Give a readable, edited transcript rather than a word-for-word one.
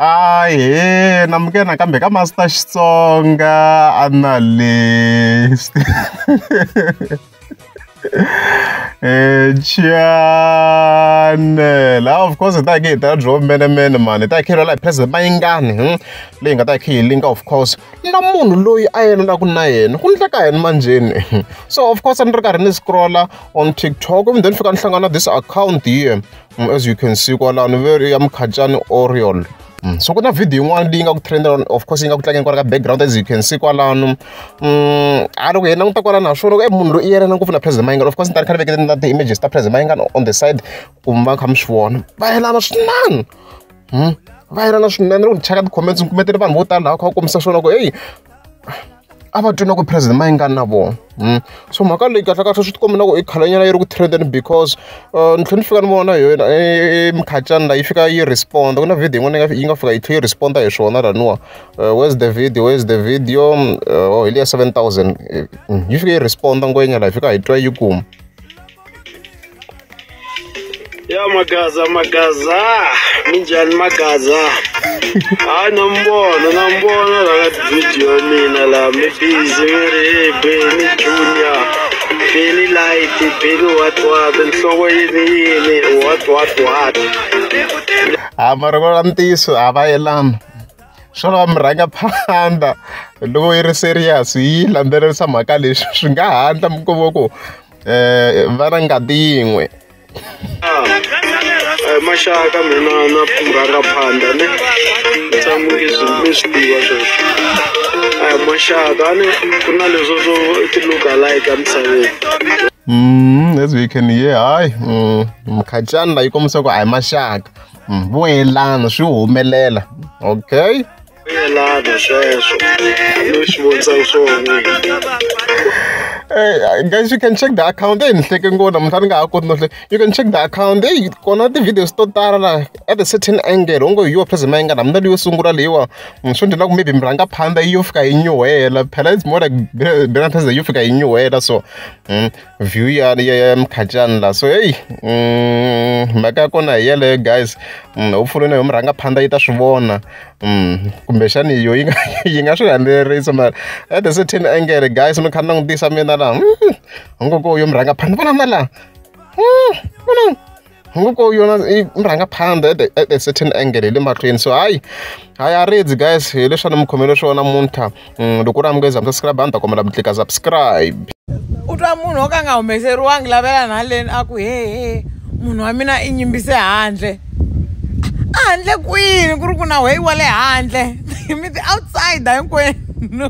Ahee namukela nakambe ka Master Xitsonga Analyst channel. Of course hi ta hi kha hi tela byo menemene mani hi ta hi kha hi lwela hi President Mayengani leyi nga ta hi kha hi linka of course na munhu loyi a yelanaka na yena ku endleka yini manjheni. So of course a ni ri karhi ni scrolla on TikTok and then fika ni hlangana this account here as you can see kwalano ve ya Mukhacani Oriol. So ku na video yin'wana leyi nga ku trend of course yi nga ku tlangeni kwala ka background as you can see kwalano. A loko hi languta kwalano ha swona ku munhu loyi i yelana ngopfu na President Mayengani. Of course ni ta ni kha ni vekele na ti-images ta President Mayengani on the side ku mi va kha mi swi vona. Va yelana swinene. Va yelana swinene loko ni cheka ti-comments ni kumetele vanhu vo tala laha kha va kombisa swona ku heyi a va twi na ku President Mayengani na vona. So mhaka leyi kahlekahle swi tikomba na ku i khalenyana yi ri ku trendeni because ni tlhela ni fika ni vona hi yona Mukhacani la yi fika yi respond ku na video yin'wana yi nga fika yi tlhela yi respond hi swona laniwa. Where's the video, where's the video? Oh hi liya 7000 yi fika yi respond ngwenya la hi fika hi twa yi ku ya Magaza Magaza minjhani Magaza hayi na mbona la ka video ya mina la mi busy mi ri hey Benny Junior Benny Light Benny what what nhloko yini yini what what what. A mara ku la ntiyiso a va yelani swo lava murhangaphandha loko yi ri serious yi landzelerisa mhaka leswi swi nga hatla mi kuma ku va na ngati yin'we. Maxaka mina na murhangaphandha ne tshama mi swi tiva sweswo a hi maxaka a ni ku na leswo swo ti-look alike emisaveni. As we can hear hayi Mukhacani la yi kombisa ku a hi maxaka vo yelana swi humelela okay. Yelana sweswo ni swi vonisaka swona. Hey, guys, you can check the account. Hey, ni hleke ngopfu namuntlha ni nga ha koti no hleka. You can check the account. Hey, kona ti-videos to tala la at a certain angle onge hi yo President Mayengani hambi na leyo sungula leyiwa swo ndlela ku maybe murhangaphandha yi yo fika yi nyuhela phela it's more like Bena President yo fika yi nyuhela so view ya Mukhacani la so hey mhaka ya kona hi yeleyo guys. Hopefully na yo murhangaphandha yi ta swi vona kumbexani yo yi nga swi landzelerisa mara at a certain angle guys ni kha ni langutisa mina laha ngo ko yo murhangaphandha vona na laha vona ngo ko yona i murhangaphandha at a certain angle hi le mahlweni so hayi hayi a ridzi guys hi leswi a ni mi khomele swona namuntlha. Loko u ri amukeza subscribe a ni ta kombela mi tlika subscribe. U twa munhu wo ka nga humeseriwangi lavela haleni a ku he he munhu wa mina i nyimbise handle handle kwini ku ri ku na wehe wa le handle mi ti-outsider hinkwenu.